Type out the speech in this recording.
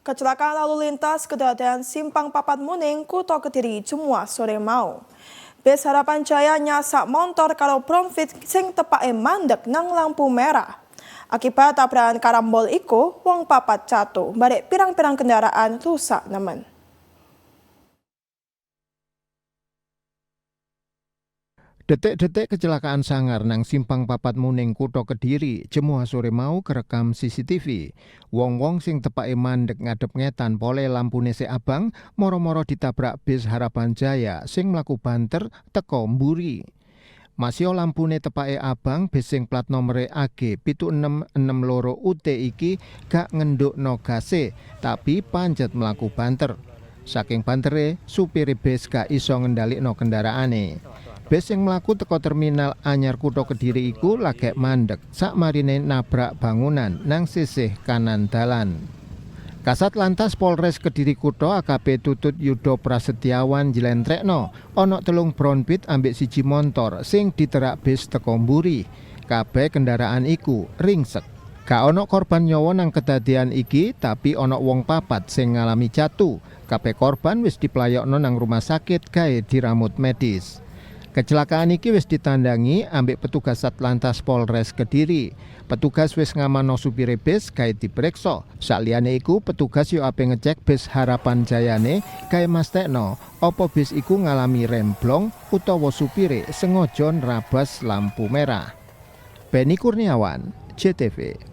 Kecelakaan lalu lintas kedadean Simpang Papat Muning, Kutha Kediri, Jemuah sore mau. Bis Harapan Jaya nyasak montor karo Bromfit sing tepake mandek nang lampu merah. Akibat tabrakan karambol iku, wong papat catu, barek pirang-pirang kendaraan rusak nemen. Detik-detik kecelakaan sangar nang Simpang Papat Muning, Kutha Kediri, Jemuah sore mau kerekam CCTV. Wong-wong sing tepake mandek ngadep ngetan pole lampune sik abang, moro-moro ditabrak bis Harapan Jaya sing mlaku banter teko mburi. Masio lampune tepake abang, bis sing plat nomere AG 7662 UT iki gak ngendukno gase, tapi pancet mlaku banter. Saking bantere, supire bis gak iso ngendalikno kendaraane. Bis sing mlaku teko terminal anyar Kutha Kediri iku lagek mandek sakmarine nabrak bangunan nang sisih kanan dalan. Kasat Lantas Polres Kediri Kutha AKP Tutut Yudo Prasetyawan njlentrekno ana 3 bronpit ambek 1 montor sing diterak bis teko mburi. Kabeh kendaraan iku ringsek. Gak ana korban nyawa nang kedadian iki, tapi ana wong 4 sing ngalami jatuh. Kabeh korban wis diplayokno nang rumah sakit gawe diramut medis. Kecelakaan iki wis ditandangi ambek petugas Satlantas Polres Kediri. Petugas wis ngamanno supire bis gawe diperiksa. Saliyane iku, petugas yo ape ngecek bis Harapan Jayane gawe mastekno apa bis iku ngalami rem blong utawa supire sengaja nrabas lampu merah. Benny Kurniawan, JTV.